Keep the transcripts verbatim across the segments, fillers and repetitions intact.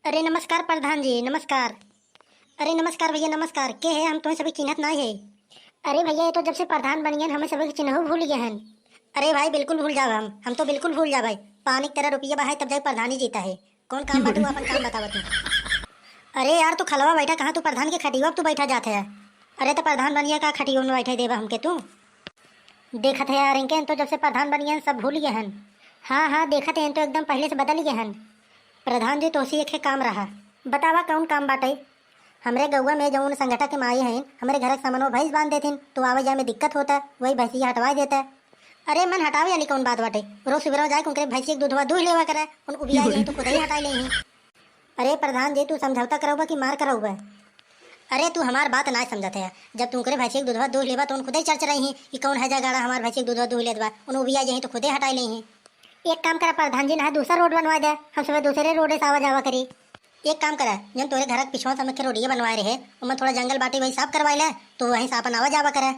अरे नमस्कार प्रधान जी, नमस्कार। अरे नमस्कार भैया, नमस्कार। के है, हम तुम्हें सभी चिन्हत नाहीं है। अरे भैया, ये तो जब से प्रधान बनियन, हमें सभी के चिन्हू भूल गए हैं। अरे भाई, बिल्कुल भूल जाब हम, हम तो बिल्कुल भूल जाब भाई। पानी की तरह रुपया बहाए तब जाए प्रधानी जीता है। कौन काम बाटे, वो अपन काम बतावत है। अरे यार, तू खलवा बैठा कहाँ, तू प्रधान के खटिया पे तू बैठा जात है। अरे तो प्रधान बनिया का खटिया में बैठे देबा हमके तू? देखत है यार, इनके तो जब से प्रधान बनियन सब भूल गए हन। हाँ हाँ, देखत है, तो एकदम पहले से बदल गए हन। प्रधान जी, तोहसे एक काम रहा। बतावा, कौन काम बाटे? हमरे गौवा में जौन संगठा के माई हैं, हमरे घर के सामने भैंस बांध देथिन, तो आवे जाए में दिक्कत होता, वही भैंसिया हटवा देता। अरे मन हटावे वाली कौन बात बाटे? रोज सुबह जाए उनके भैंसिया के दूधवा दूह लेवा करे, उन उबिया जाए तो खुद ही हटाई लेही। अरे प्रधान जी, तू समझौता करौबा कि मार करौबा? अरे तू हमार बात ना समझत है। जब तू उनकरे भैंसिया के दूधवा दूह लेबा तो उन खुदे चर्च रही कि कौन है जा गाड़ा हमार भैंसिया के दूधवा दूह लेत बा, उन उबिया जाही तो खुदे हटाई लेही। एक काम करा प्रधान जी, ना दूसरा रोड बनवा दे, हम सुबह दूसरे रोड से आवा जावा करी। एक काम करा, जौन तोरे घर के पिछवा समझ के रोडिया बनवाए रहे, ओमा थोड़ा जंगल बाटी वही साफ करवाए ले, तो वहीं से अपन आवा जावा करे।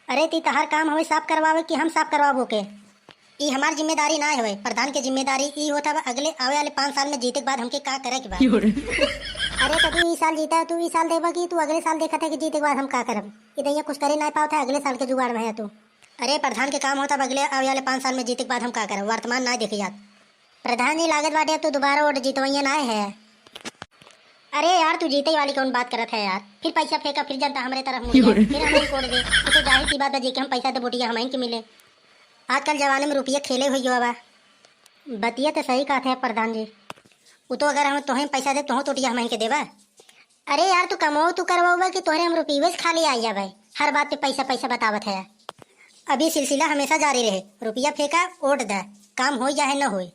अरे ती तहार काम हवे साफ करवावे कि हम साफ करवाबो के? ई हमार जिम्मेदारी ना हवे, प्रधान के जिम्मेदारी ई होत हवे अगले आवे वाले पाँच साल में जीते के बाद हमके का करे के बा। अरे तो तू ई साल जीता है, तू ई साल देबा कि तू अगले साल देखत है कि जीते के बाद हम का करब? ई दैया कुछ करे ना पावत है, अगले साल के जुगाड़ में है तू। अरे प्रधान के काम होता अब अगले आवे वाले पाँच साल में जीते के बाद हम का करब, वर्तमान ना देखे जात। प्रधान जी, लागत बाटे अब तू दोबारा वोट जीतवैया ना है। अरे यार, तू जीते वाली कौन बात करत है यार? फिर पैसा फेंका, फिर जनता हमरे तरफ मुड़ जाए, फिर हमें कोड़ दे। तू तो जाहिर सी बात बा, जेके हम पैसा दे वोटिया हमें के मिले। आजकल जमाने में रुपया खेले हुई बा। बतिया तो सही कहत है प्रधान जी। उ तो अगर हम तोहे पैसा दे, तोहो तो वोटिया हमें के देबा। अरे यार, तू कमाओ तू करवाओ कि तोहरे हम रुपये से खाली आ जाबे, हर बात पे पैसा पैसा बतावत है। अब ये सिलसिला हमेशा जारी रहे, रुपया फेंका, वोट दे, काम होई चाहे न होई।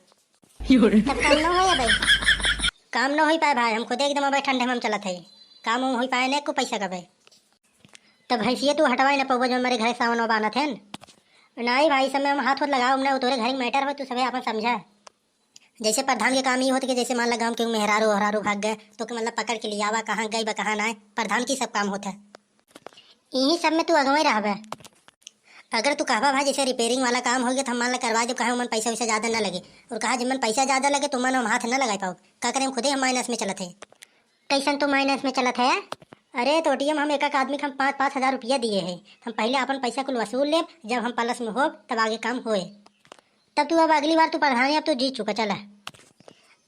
तब काम न होई भाई, काम न होई पाए भाई, हम खुद एकदम अबे ठंडे में हम चलत है, काम उम होई पाए न को पैसा कबे। तब भैंसिया तू हटवाई न पउबो जो हमारे घर सावन बानत है। नहीं भाई, सब में हम हाथ होत लगाओ, हमने तोरे घर के मैटर हो, तू सबे अपन समझा। जैसे प्रधान के काम ई होत कि जैसे मान ला गाँव के मेहरारू ओहरारू भाग गए, तो के मतलब पकड़ के लियावा, कहाँ गई बा, कहाँ ना है, प्रधान की सब काम होत है। यही सब में तू अगुवाई रहबे। अगर तू कहबा भाई जैसे रिपेयरिंग वाला काम हो गया, तो हम मान ला करवा दे, कहे उमन पैसा वैसा ज्यादा ना लगे, और कहा जिमन पैसा ज्यादा लगे, तो मन हम हाथ ना लगाई पाओ, का करें, हम खुदे हम माइनस में चलत है। कैसन तू माइनस में चलत है? अरे तो वोटिया में हम एक एक आदमी के हम पाँच पाँच हजार रुपया दिए है, हम पहले अपन पैसा कुल वसूल लेब, जब हम प्लस में होब तब आगे काम होए। तब तू अब अगली बार तू प्रधान है, अब तू जीत चुका, चला।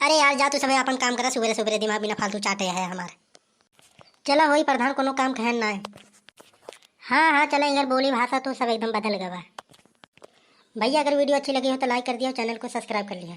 अरे यार जा तू सबे अपन काम करा, सुबेरे सुबेरे दिमाग बिना फालतू चाटे है हमार। चला होई प्रधान, कोनो काम कहन ना है। हाँ हाँ चला, इनकर बोली भाषा तो सब एकदम बदल गवा। भैया अगर वीडियो अच्छी लगी हो तो लाइक कर दिया, चैनल को सब्सक्राइब कर लिया।